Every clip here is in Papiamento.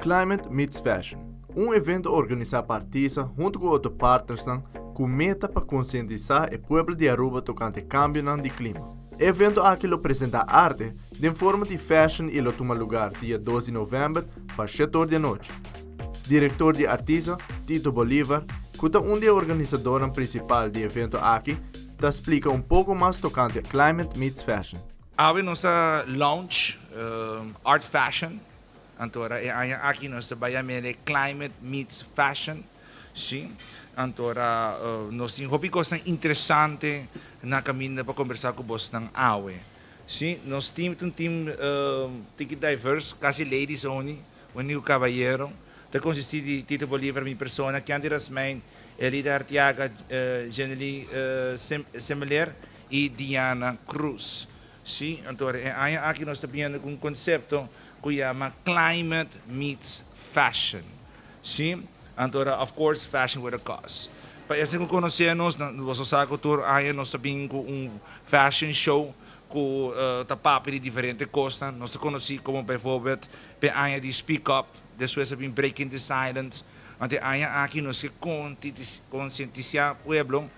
Climate Meets Fashion, un evento organisa pa Artisa hunto cu otro partnersnan cu meta pa concientisa e pueblo di Aruba tocante cambionan di clima. E evento aki lo presenta arte den forma di fashion y lo tuma lugar dia dos di november pa shetor di anochi. Director di Artisa, Tito Bolivar, cu ta un di e organisadornan principal di e evento aki, ta splica un poco mas tocante Climate Meets Fashion. Awe nos ta launch Art Fashion Anto ora e aña aki nos ta bai yam'e Climate Meets Fashion, si. Anto ora nos tin hopi kosnan interesante na kaminda pa kombersá ku bosnan awe. Si, nos team ta un team tiki diverse, kasi ladies only, úniko kabayero. Ta konsistí di Tito Bolivar, mi persona, Candy Rasmijn, Elida Artiaga, Jenely Semeleer i Diana Cruz. Sí, anto e aña aki nos ta biniendo ku un konsepto ku yama Climate Meets Fashion. Sí, anto of course fashion with a cause. Pa esnan ku konosé nos, boso sa ku tur aña nos ta bin ku un fashion show ku ta papia di diferente kosnan. Nos ta konosí komo bijvoorbeeld p'e aña di Speak Up, despues a bin Breaking the Silence. Anto e aña aki nos ke konsientisiá pueblo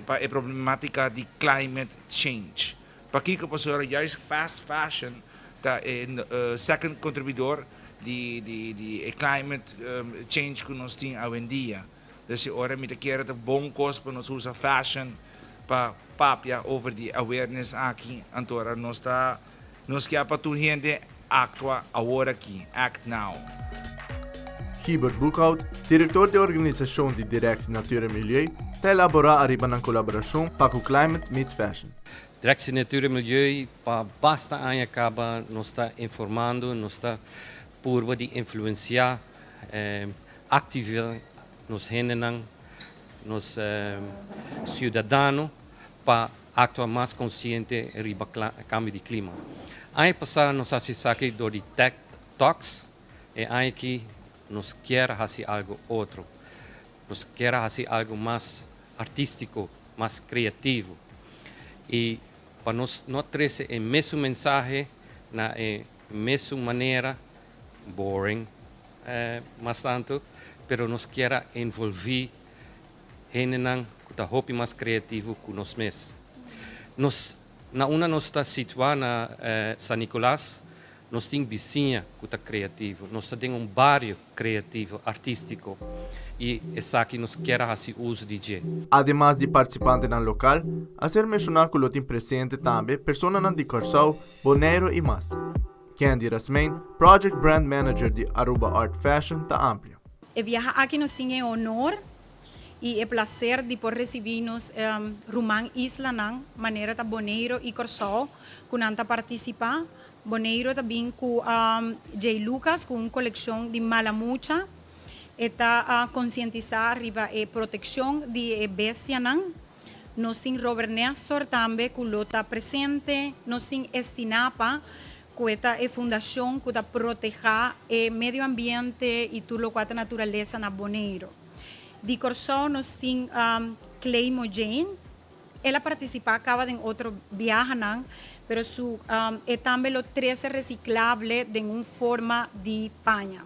pa e problematica di climate change. Pakico? Pasobra juist fast fashion ta e second contribuidor di di e climate change cu nos tin awendia. Dus e ora mi ta kere ta bon cos pa nos usa fashion pa papia over di awareness aki. Anto ora nos ta Nos kia pa tur hende actua awor aki, act now. Gibert Boekhout, direktor di organisashon di Directie Natuur en Milieu, ta elaborá ariba nan kolaborashon pa ku Climate Meets Fashion. Directie Natuur en Milieu pa basta aña kaba nos ta informando, nos ta purba di influensiá, aktivá nos hendenan, nos siudadano pa Actua mas consciente riba cambio di clima. Aña pasa nos haci esaki door di Tech Talks, e aña aki nos kier haci algo otro. Nos kier haci algo mas artistico, mas creativo. Y pa nos no trece e mesun mensahe na e mesun manera, boring mas tanto, pero nos kier a envolvi Hendenan ku ta hopi mas kreativo ku nos mes. Nos na unda nos ta situá na San Nicolas, nos tin bisiña ku ta kreativo. Nos ta den un bario kreativo, artístiko, i esaki nos kier a hasi uso di dje. Ademas di partisipantenan lokal, a ser menshoná ku lo tin presente tambe personanan di Kòrsou, Boneiru i mas. Candy Rasmijn, Project Brand Manager di Aruba Art Fashion ta amplia. E biaha aki nos tin e honor i e placer di por ricibi nos ruman islanan manera ta Boneiro i Corsou cu nan ta participa. Boneiro ta bin cu Jay Lucas cu un coleccion di Malamucha. E ta concientisa riba e proteccion di e bestianan. Nos tin Robert Nestor tambe cu lo ta presente. Nos tin Estinapa cu e ta e fundacion cu ta proteha e medio ambiente y tur locual ta naturalesa na Boneiro. Di Corsou nos tin Claymo Jane. El a participa caba den otro biahanan, pero su e tambe lo trece reciclable den un forma di paña.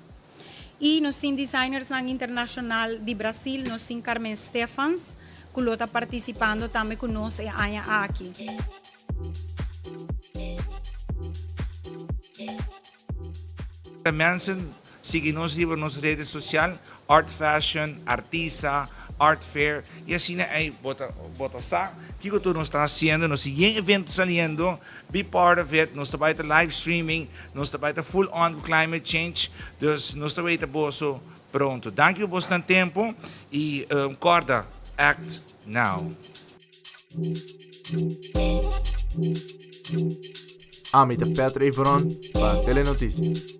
Y nos tin designersnan internacional di Brasil, nos tin Carmen Stefans cu lo ta participando tambe cu nos e aña aki. Mensen sigui nos riba nos redes social, Art Fashion, Artisa, Art Fair y asina ey bo ta bo ta sa kico tur nos ta haciendo. Nos tin yen evento saliendo, be part of it. Nos ta bay ta live streaming, nos ta bay ta full on cu climate change, dus nos ta weta boso pronto. Danki pa bosnan tempo y corda, act now. Ami ta Petro Everon pa Telenoticias.